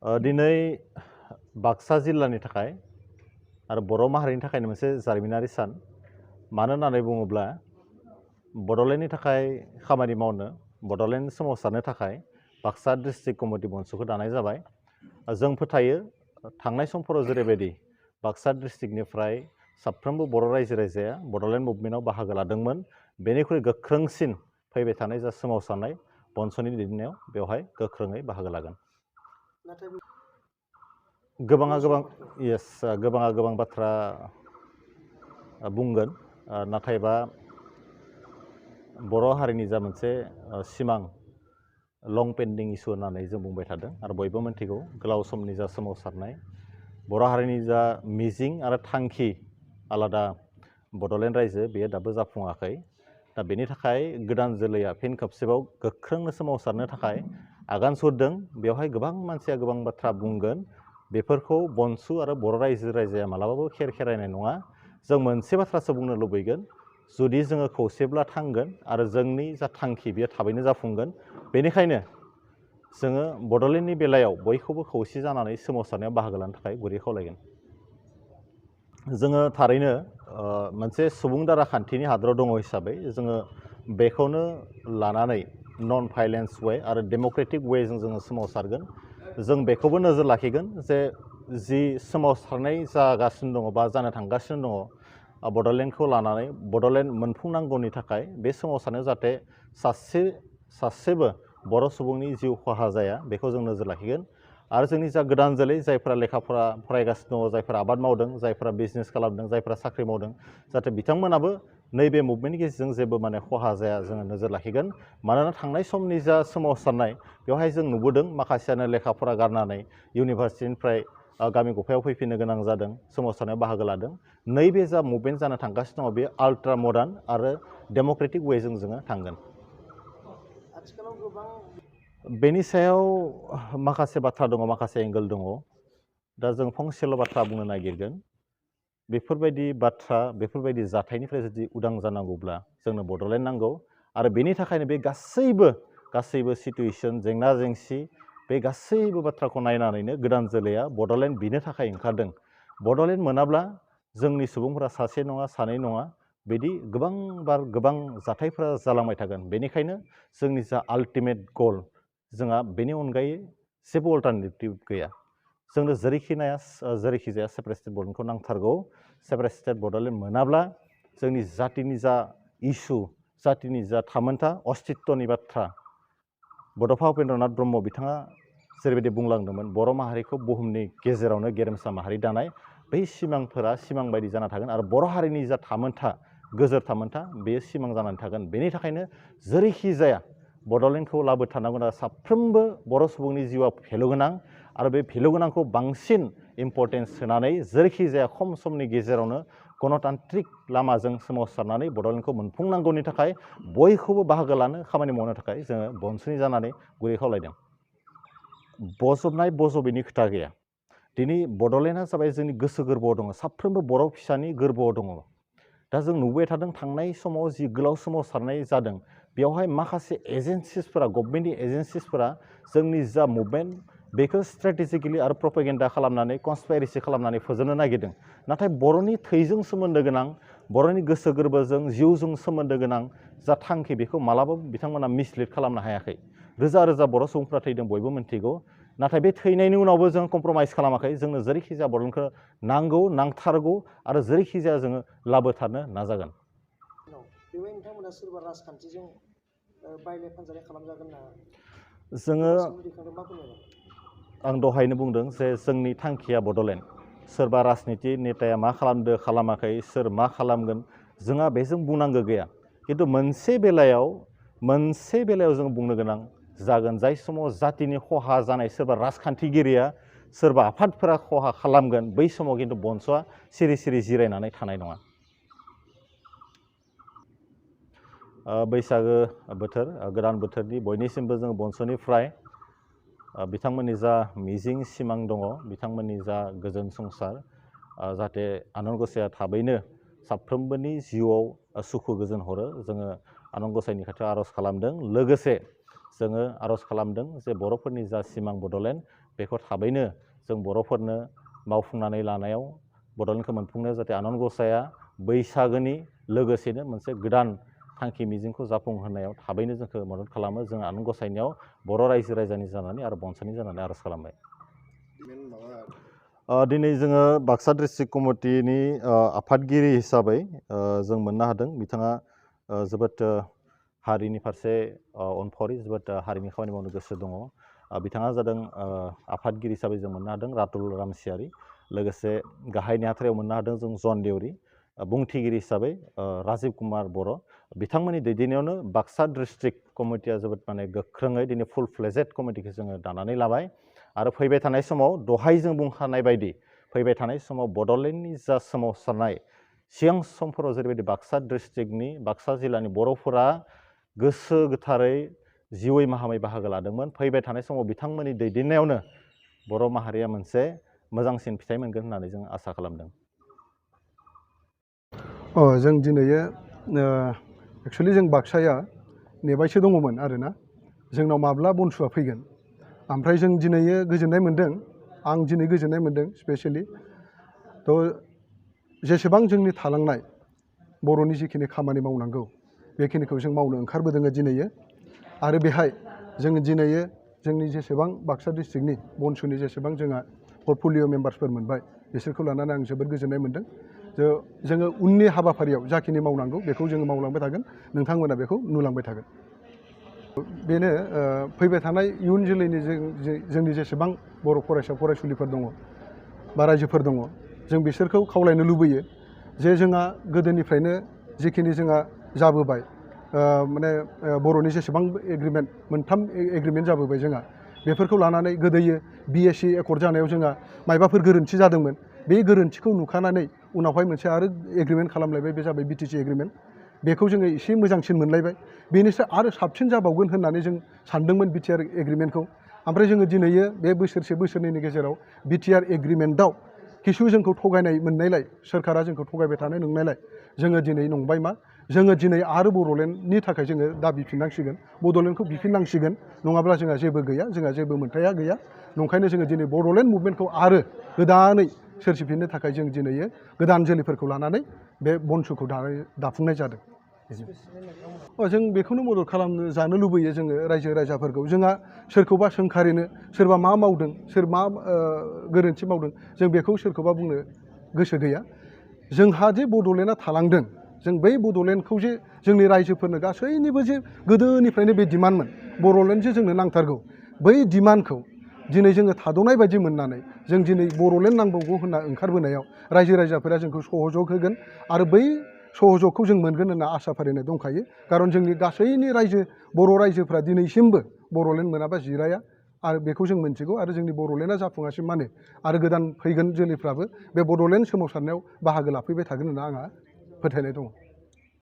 दिनै बाक्सा जिल्लानि थाखाय आरो बर' माहारिनि थाखायनो मोनसे जारिमिनारि सान। मानो होननानै बुङोब्ला बड'लेण्डनि थाखाय खामानि मावनो, बड'लेण्ड सोमावसारनो थाखाय बाक्सा डिस्ट्रिक्ट कमिटि बनसुखौ दानाय जाबाय। जों फोथायो थांनाय समफोराव जेरैबायदि बाक्सा डिस्ट्रिक्टनिफ्राय साफ्रोमबो बर' रायजो राजाया बड'लेण्ड मुभमेन्टआव बाहागो लादोंमोन, बेनिख्रुइ गोख्रोंसिन फैबाय थानाय जा सोमावसारनाय बनसुनि दैदेननायाव बेवहाय गोख्रोङै बाहागो लागोन। गोबाङा गोबां बाथ्रा बुंगोन, नाथायबा बर' हारिनि जा मोनसे सिमां लं पेन्डिं इस्यु होननानै जों बुंबाय थादों आरो बयबो मिन्थिगौ गोलाव समनि जा सोमावसारनाय बर' हारिनि जा मिजिं आरो थांखि आलादा बड'लेण्ड रायजो बेयो दाबो जाफुङाखै। दा बेनि थाखाय गोदान जोलैया फिन खेबसेबाव गोख्रोंनो सोमावसारनो थाखाय आगान सुरदों। बेवहाय गोबां मानसिया गोबां बाथ्रा बुंगोन, बेफोरखौ बनसु आरो बर' रायजो राजाया मालाबाबो खेरायनाय नङा। जों मोनसे बाथ्रासो बुंनो लुबैगोन, जुदि जोङो खौसेब्ला थांगोन आरो जोंनि जा थांखि बेयो थाबैनो जाफुंगोन। बेनिखायनो जोङो बड'लेण्डनि बेलायाव बयखौबो खौसे जानानै सोमावसारनायाव बाहागो लानो थाखाय गुरै खावलायगोन। जोङो थारैनो मोनसे सुबुं दारा खान्थिनि हादराव दङ हिसाबै जोङो बेखौनो लानानै नन भाइलेन्स वे आरो डेम'क्रेटिक वेजों जोङो सोमावसारगोन। जों बेखौबो नोजोर लाखिगोन जे जि सोमावसारनाय जागासिनो दङ बा जानो थांगासिनो दङ बड'लेण्डखौ लानानै बड'लेण्ड मोनफुंनांगौनि थाखाय बे सोमावसारनायाव जाहाथे सासेबो बर' सुबुंनि जिउ खहा जाया बेखौ जों नोजोर लाखिगोन। आरो जोंनि जा गोदान जोलै जायफोरा लेखाफोरा फरायगासिनो दङ, जायफोरा आबाद मावदों, जायफोरा बिजनेस खालामदों, जायफोरा साख्रि मावदों, जाहाथे बिथांमोनाबो नैबे मुभमेन्टनि गेजेरजों जेबो खहा जाया जोङो नोजोर लाखिगोन। मानोना थांनाय समनि जा सोमावसारनाय बेवहाय जों नुबोदों माखासेयानो लेखाफोरा गारनानै इउनिभारसिटिनिफ्राय गामि गफायाव फैफिननो गोनां जादों, सोमावसारनायाव बाहागो लादों। नैबे जा मुभमेन्ट जानो थांगासिनो दङ बेयो आल्ट्रा मडार्न आरो डेम'क्रेटिक वेजों जोङो थांगोन। बेनि सायाव माखासे बाथ्रा दङ, माखासे एंगोल दङ। दा जों फंसेल' बाथ्रा बुंनो नागिरगोन, बेफोरबायदि बाथ्रा बेफोरबायदि जाथायनिफ्राय जुदि उदां जानांगौब्ला जोंनो बड'लेण्ड नांगौ। आरो बेनि थाखायनो बे गासैबो सिटुएसन जेंना जेंसि बे गासैबो बाथ्राखौ नायनानैनो गोदान जोलैया बड'लेण्ड बिनो थाखाय ओंखारदों। बड'लेण्ड मोनाब्ला जोंनि सुबुंफोरा सासे नङा सानै नङा बिदि गोबां जाथायफोरा जालांबाय थागोन। बेनिखायनो जोंनि जा आल्टिमेट गल जोंहा बेनि अनगायै जेबो अल्टारनेटिभ गैया। जोंनो जेरैखि जाया सेपारेट स्टेट बड'लेण्डखौ नांथारगौ। सेपारेट स्टेट बड'लेण्ड मोनाब्ला जोंनि जातिनि जा इस्यु, जातिनि जा थामोनथा अस्तित्वनि बाथ्रा, बड'फा उपेन्द्रनाथ ब्रह्म बिथाङा जेरैबायदि बुंलांदोंमोन बर' माहारिखौ बुहुमनि गेजेरावनो गेरेमसा माहारि दानाय, बै सिमांफोरा सिमां बायदि जाना थागोन आरो बर' हारिनि जा थामोनथा गोजोर थामोनथा बेयो सिमां जानानै थागोन। बेनि थाखायनो जेरैखि जाया बड'लेण्डखौ लाबोथारनांगोन आरो साफ्रोमबो बर' सुबुंनि जिउआ भेलु गोनां आरो बे भेलु गोनांखौ बांसिन इम्परटेन्स होनानै जेरैखि जाया खम समनि गेजेरावनो गणतान्त्रिक लामाजों सोमावसारनानै बड'लेण्डखौ मोनफुंनांगौनि थाखाय बयखौबो बाहागो लानो खामानि मावनो थाखाय जोङो बनसुनि जानानै गुरै खावलायदों। बजबनाय खोथा गैया। दिनै बड'लेण्डआ जाबाय जोंनि गोसो गोरबोआव दङ, साफ्रोमबो बर' फिसानि गोरबोआव दङ। दा जों नुबाय थादों थांनाय समाव जि गोलाव सोमावसारनाय जादों बेवहाय माखासे एजेन्सिसफोरा, गभर्नमेन्टनि एजेन्सिसफोरा जोंनि जा मुभमेन्ट बेखौ स्ट्रेटेजिकेलि आरो प्रपेगेन्डा खालामनानै कनस्पाइरेसि खालामनानै फोजोबनो नागिरदों। नाथाय बर'नि थैजों सोमोन्दो गोनां, बर'नि गोसो गोरबोजों जिउजों सोमोन्दो गोनां जा थांखि बेखौ मालाबाबो बिथांमोना मिसलिड खालामनो हायाखै। रोजा रोजा बर' सुबुंफ्रा थैदों बयबो मिन्थिगौ। नाथाय बे थैनायनि उनावबो जों कमप्रमाइस खालामाखै। जोंनो जेरैखि जाया बड'लेण्डखौ नांगौ, नांथारगौ आरो जेरैखि जाया जोङो लाबोथारनो नाजागोन। बेवहाय नोंथांमोना सोरबा राजखान्थिजों बायलाय फानजानाय खालामजागोन ना? जोङो आं दहायनो बुंदों जे जोंनि थांखिया बड'लेण्ड। सोरबा राजनिति नेताया मा खालामदो खालामाखै, सोर मा खालामगोन जोंहा बेजों बुंनांगौ गैया। खिन्थु मोनसे बेलायाव जों बुंनो गोनां जागोन, जाय समाव जातिनि खहा जानाय सोरबा राजखान्थिगिरिया सोरबा आफादफोरा खहा खालामगोन बै समाव खिन्थु बनसुआ सिरि सिरि जिरायनानै थानाय नङा। बैसागो बोथोर, गोदान बोथोरनि बयनिसिमबो जों बनसुनिफ्राय बिथांमोननि जा मिजिं सिमां दङ, बिथांमोननि जा गोजोन संसार, जाहाथे आनान गसाइया थाबैनो साफ्रोमबोनि जिउआव सुखु गोजोन हरो जोङो आनान गसाइनि खाथियाव आर'ज खालामदों। लोगोसे जोङो आर'ज खालामदों जे बर'फोरनि जा सिमां बड'लेण्ड बेखौ थाबैनो जों बर'फोरनो मावफुंनानै लानायाव बड'लेण्डखौ मोनफुंनायाव जाहाथे आनान गसाया बैसागोनि लोगोसेनो मोनसे गोदान थांखि मिजिंखौ जाफुंहोनायाव थाबैनो जोंखौ मदद खालामो। जों आनान गसाइनियाव बर' रायजो राजानि जानानै आरो बंस'नि जानानै आर'ज खालामबाय। दिनै जोङो बाक्सा डिस्ट्रिक्ट कमिटिनि आफादगिरि हिसाबै जों मोननो हादों। बिथाङा जोबोद हारिनि फारसे अनफावरि, जोबोद हारिनि खामानि मावनो गोसो दङ। बिथाङा जादों आफादगिरि हिसाबै जों मोननो हादों रातुल रामसियारि, लोगोसे गाहाय नेहाथारियाव मोननो हादों जों जन देउरि, बुंथिगिरि हिसाबै राजिब कुमार बर'। बिथांमोननि दैदेननायावनो बाक्सा डिस्ट्रिक्ट कमिटिया जोबोद माने गोख्रोङै दिनै फुल फ्लेजेड कमिटिखौ जोङो दानानै लाबाय। आरो फैबाय थानाय समाव दहाय जों बुंखानाय बायदि फैबाय थानाय समाव बड'लेण्डनि जा सोमावसारनाय, सिगां समफोराव जेरैबायदि बाक्सा डिस्ट्रिक्टनि बाक्सा जिल्लानि बर'फोरा गोसो गोथारै जिउयै माहामै बाहागो लादोंमोन, फैबाय थानाय समाव बिथांमोननि दैदेननायावनो बर' माहारिया मोनसे मोजांसिन फिथाइ मोनगोन होननानै जों आसा खालामदों। जों दिनैयो एक्सुवेलि जों बाक्साया नेबायसो दङमोन आरोना, जोंनाव माब्ला बनसुआ फैगोन। ओमफ्राय जों दिनैयो गोजोननाय मोन्दों, आं दिनै गोजोननाय मोन्दों स्पेसियेलि। थ' जेसेबां जोंनि थालांनाय बर'नि जिखिनि खामानि मावनांगौ बेखिनिखौ जों मावनो ओंखारबोदों दिनैयो। आरो बेहाय जोङो दिनैयो जोंनि जेसेबां बाक्सा डिस्ट्रिक्टनि बनसुनि जेसेबां जोंहा पर्टफलिय' मेम्बार्सफोर मोनबाय, बिसोरखौ लानानै आं जोबोद गोजोननाय मोन्दों। जोङो उननि हाबाफारियाव जाखिनि मावनांगौ बेखौ जोङो मावलांबाय थागोन, नोंथांमोना बेखौ नुलांबाय थागोन। बेनो फैबाय थानाय इयुन जोलैनि जोंनि जेसेबां बर' फरायसा फरायसुलिफोर दङ बा रायजोफोर दङ, जों बिसोरखौ खावलायनो लुबैयो जे जोंहा गोदोनिफ्रायनो जिखिनि जोंहा जाबोबाय, माने बर'नि जेसेबां एग्रिमेन्ट, मोनथाम एग्रिमेन्ट जाबोबाय जोंहा, बेफोरखौ लानानै गोदोयो BSc एकर्ड जानायाव जोंहा मायबाफोर गोरोन्थि जादोंमोन, बे गोरोन्थिखौ नुखानानै उनावहाय मोनसे आरो एग्रिमेन्ट खालामलायबाय, बे जाबाय BTC एग्रिमेन्ट। बेखौ जोङो एसे मोजांसिन मोनलायबाय, बेनिफ्राय आरो साबसिन जाबावगोन होननानै जों सानदोंमोन BTR एग्रिमेन्टखौ। ओमफ्राय जोङो दिनैयो बे बोसोरसे बोसोरनैनि गेजेराव BTR एग्रिमेन्टआव किसु जोंखौ थगायनाय मोननायलाय, सोरखारा जोंखौ थगायबाय थानाय नंनायलाय, जोङो दिनै नंबाय मा, जोङो दिनै आरो बड'लेण्डनि थाखाय जोङो दा बिफिननांसिगोन, बड'लेण्डखौ बिफिननांसिगोन, नङाब्ला जोंहा जेबो गैया, जोंहा जेबो मोन्थाया गैया। नंखायनो जोङो दिनै बड'लेण्ड मुभमेन्टखौ आरो गोदानै सोरजिफिननो थाखाय जों दिनैयो गोदान जोलैफोरखौ लानानै बे बनसुखौ दाफुंनाय जादों। जों बेखौनो मदद खालामनो जानो लुबैयो जोङो रायजो राजाफोरखौ। जोंहा सोरखौबा सोंखारिनो, सोरबा मा मावदों, सोर मा गोरोन्थि मावदों, जों बेखौ सोरखौबा बुंनो गोसो गैया। जोंहा जे बड'लेण्डआ थालांदों, जों बै बड'लेण्डखौ जे जोंनि रायजोफोरनो गासैनिबो जे गोदोनिफ्रायनो बे डिमान्डमोन, बड'लेण्ड जे जोंनो नांथारगौ, बै डिमान्डखौ दिनै जोङो थाद'नाय बायदि मोननानै जों दिनै बड'लेण्ड नांबावगौ होनना ओंखारबोनायाव रायजो राजाफोरा जोंखौ सह'जग होगोन, आरो बै सह'जगखौ जों मोनगोन होनना आसा फारिनाय दंखायो। खारन जोंनि गासैनि रायजो बर' रायजोफ्रा दिनैसिमबो बड'लेण्ड मोनाबा जिराया, आरो बेखौ जों मिन्थिगौ। आरो जोंनि बड'लेण्डआ जाफुङासिम माने आरो गोदान फैगोन जोलैफ्राबो बे बड'लेण्ड सोमावसारनायाव बाहागो लाफैबाय थागोन होनना आंहा फोथायनाय दङ।